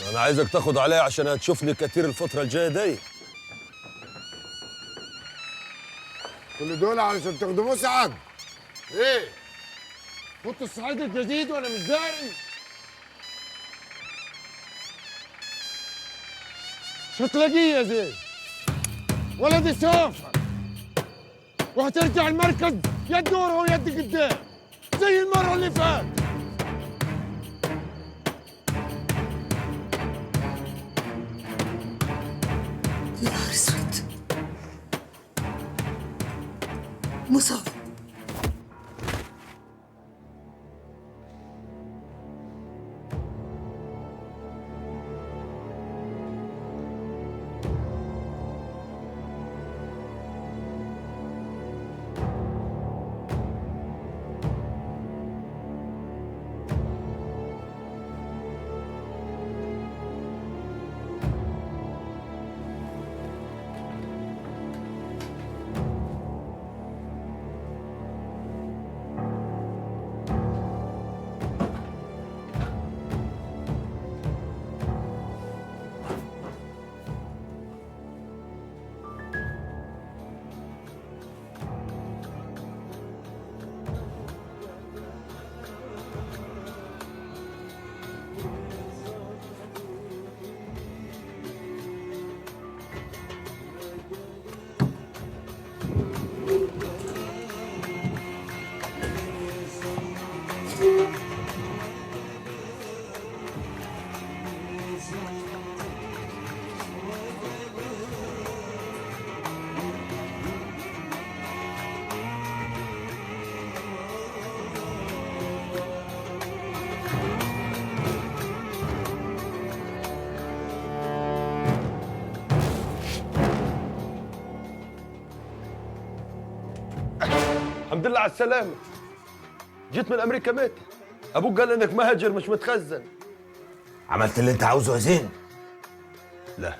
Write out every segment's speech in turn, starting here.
انا عايزك تاخد عليا عشان هتشوفني كتير الفترة الجاية دي. كل دول علشان تخدموه سعد؟ ايه؟ كنت الصعيد الجديد وانا مش داري؟ شو تلاقيه يا زين؟ ولدي سافر وهترجع المركز يد ورا ويد قدام زي المرة اللي فاتت. يا نهار اسود، مصاب. الحمد لله على السلامة. جيت من أمريكا متى؟ أبوك قال إنك مهاجر مش متخزن. عملت اللي أنت عاوزه يا زين؟ لا،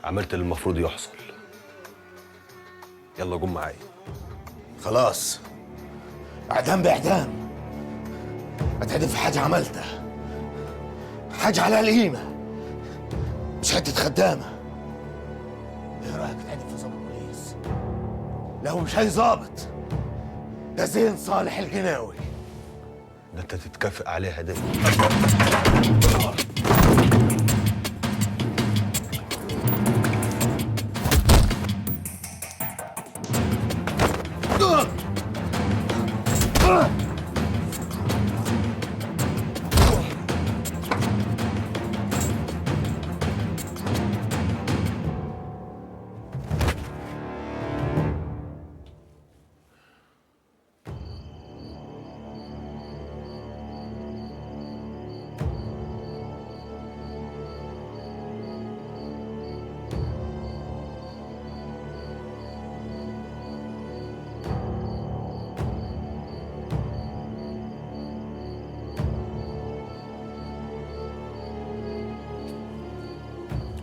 عملت اللي المفروض يحصل. يلا قوم معايا. خلاص، إعدام بإعدام. أتعدم في حاجة عملتها، حاجة عليها القيمة، مش حتة خدامة. إيه رأيك تتعدم في ظابط بوليس؟ لا هو مش أي ظابط، ده زين صالح الجناوي. ده أنت تتكافئ عليها دي.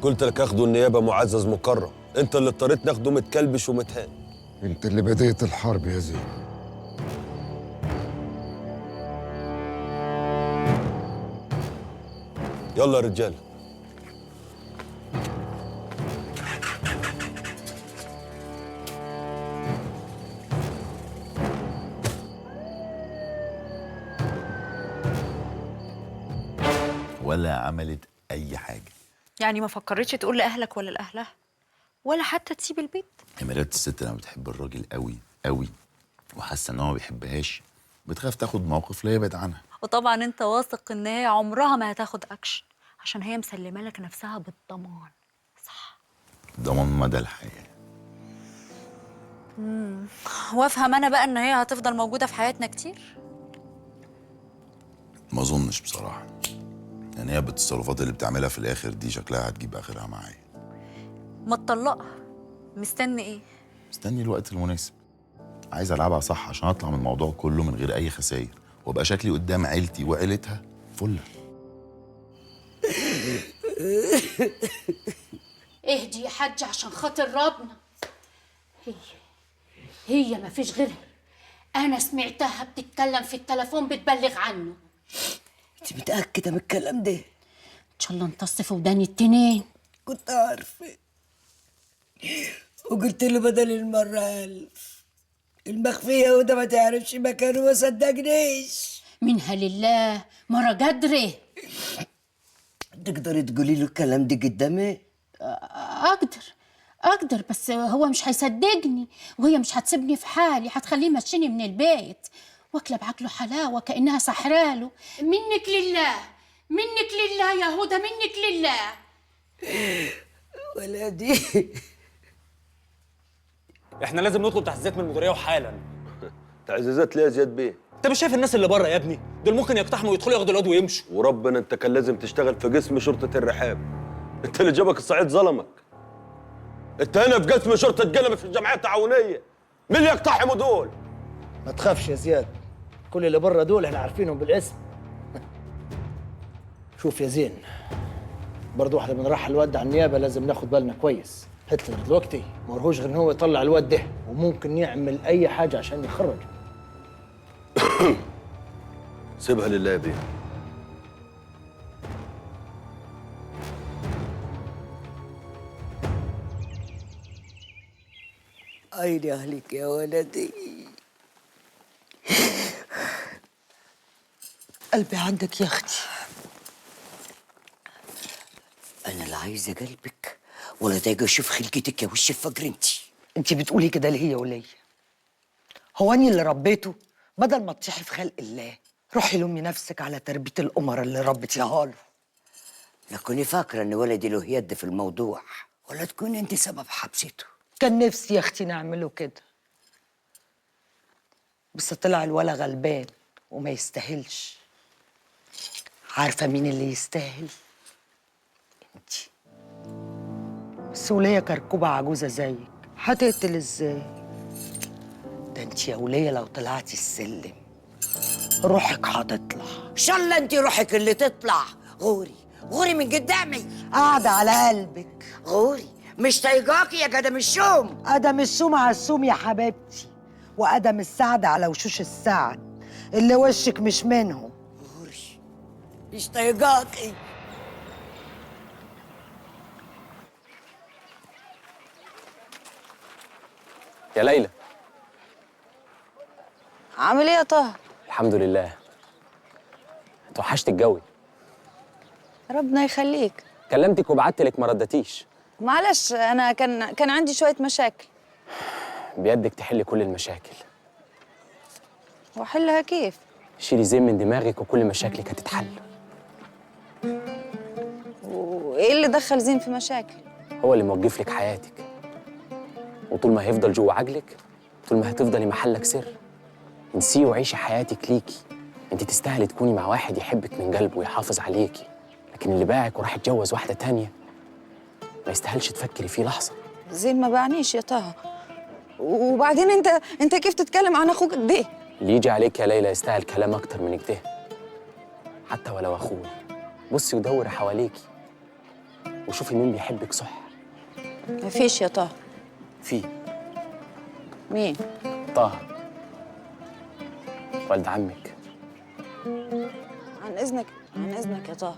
قلت لك اخده النيابة معزز مكرم، انت اللي اضطريت ناخده متكلبش ومتهان. انت اللي بديت الحرب يا زين. يلا يا رجاله. ولا عملت اي حاجة. يعني ما فكرتش تقول لأهلك ولا لأهلها ولا حتى تسيب البيت؟ يا مرات الست لما بتحب الراجل قوي قوي وحاسه ان هو ما بيحبهاش بتخاف تاخد موقف لا يبعد عنها. وطبعا انت واثق ان هي عمرها ما هتاخد اكشن عشان هي مسلمة لك نفسها بالضمان، صح؟ ضمان مدى الحياة. وافهم انا بقى ان هي هتفضل موجودة في حياتنا كتير؟ ما اظنش بصراحة، يعني هي بالتصرفات اللي بتعملها في الاخر دي شكلها هتجيب اخرها معايا. ما تطلقها، مستني ايه؟ مستني الوقت المناسب. عايز العبها صح عشان اطلع من الموضوع كله من غير اي خسائر وابقى شكلي قدام عيلتي وعيلتها فله. اهدي يا حاج عشان خاطر ربنا. هي ما فيش غيرها. انا سمعتها بتتكلم في التليفون بتبلغ عنه. انت متأكدة من الكلام ده؟ ان شاء الله امتص في وداني التنين. كنت عارفه وقلت له بدل المرة 1000 المخفيه وده ما تعرفش مكانه، ما صدقنيش. منها لله مرة قدري. تقدري تقولي له الكلام ده قدامي؟ اقدر بس هو مش هيصدقني، وهي مش هتسيبني في حالي، هتخليه يمشيني من البيت. واكله بعقله حلاوة كانها سحراله. منك لله، منك لله يا هدى، منك لله. ولدي احنا لازم نطلب تعزيزات من المديرية وحالا. تعزيزات ليه يا زياد بيه؟ انت مش شايف الناس اللي بره يا ابني؟ دول ممكن يقتحموا ويدخلوا ياخدوا الواد ويمشوا. وربنا انت كان لازم تشتغل في قسم شرطه الرحاب. انت اللي جابك الصعيد ظلمك. انت هنا في قسم شرطه جنب في الجمعية التعاونية. مين اللي يقتحموا دول؟ ما تخافش يا زياد، كل اللي بره دول احنا عارفينهم بالاسم. شوف يا زين، برضه واحنا بنرحل الواد على النيابة لازم ناخد بالنا كويس. هتلر دلوقتي ما ورهوش غير ان هو يطلع الواد ده، وممكن يعمل اي حاجة عشان يخرج. سيبها لله يا بيه. عيني اهلك يا ولدي، قلبي عندك يا اختي. انا لا عايزه قلبك ولا تاجي اشوف خلقتك يا وش الفجر. انتي بتقولي كده ليه يا وليه؟ هو اني اللي ربيته؟ بدل ما تطيحي في خلق الله روحي لومي نفسك على تربيه القمر اللي ربتيها له. لا كوني فاكره ان ولدي له يد في الموضوع، ولا تكوني انت سبب حبسته. كان نفسي يا اختي نعمله كده، بس طلع الولا غلبان وما يستاهلش. عارفه مين اللي يستاهل؟ انتي. بس ولية كركوبه عجوزه زيك هتقتل ازاي؟ ده انتي يا ولية لو طلعتي السلم روحك هتطلع. ان شاء الله انتي روحك اللي تطلع. غوري غوري من قدامي، قاعدة على قلبك. غوري مش طايقاكي يا قدم الشوم. قدم الشوم على الشوم يا حبيبتي، وقدم السعد على وشوش السعد اللي وشك مش منهم. غوري مش طايقاكي. يا ليلى. عامل ايه يا طه؟ الحمد لله. توحشت الجوي. ربنا يخليك. كلمتك وبعت لك ما ردتيش. معلش انا كان عندي شوية مشاكل. بيدك تحلي كل المشاكل. واحلها كيف؟ شيلي زين من دماغك وكل مشاكلك هتتحل. وايه اللي دخل زين في مشاكلي؟ هو اللي موقف لك حياتك، وطول ما هيفضل جوه عجلك طول ما هتفضلي محلك سر. انسيه وعيشي حياتك ليكي. انت تستاهلي تكوني مع واحد يحبك من قلبه ويحافظ عليكي، لكن اللي باعك وراح يتجوز واحدة تانية ما يستاهلش تفكري فيه لحظة. زين ما باعنيش يا طه. وبعدين انت كيف تتكلم عن اخوك كده؟ اللي يجي عليك يا ليلى يستاهل كلام اكتر من كده، حتى ولو اخوي. بصي ودوري حواليكي وشوفي مين بيحبك صح. مفيش يا طه. في. مين؟ طه ولد عمك. عن اذنك، عن اذنك يا طه.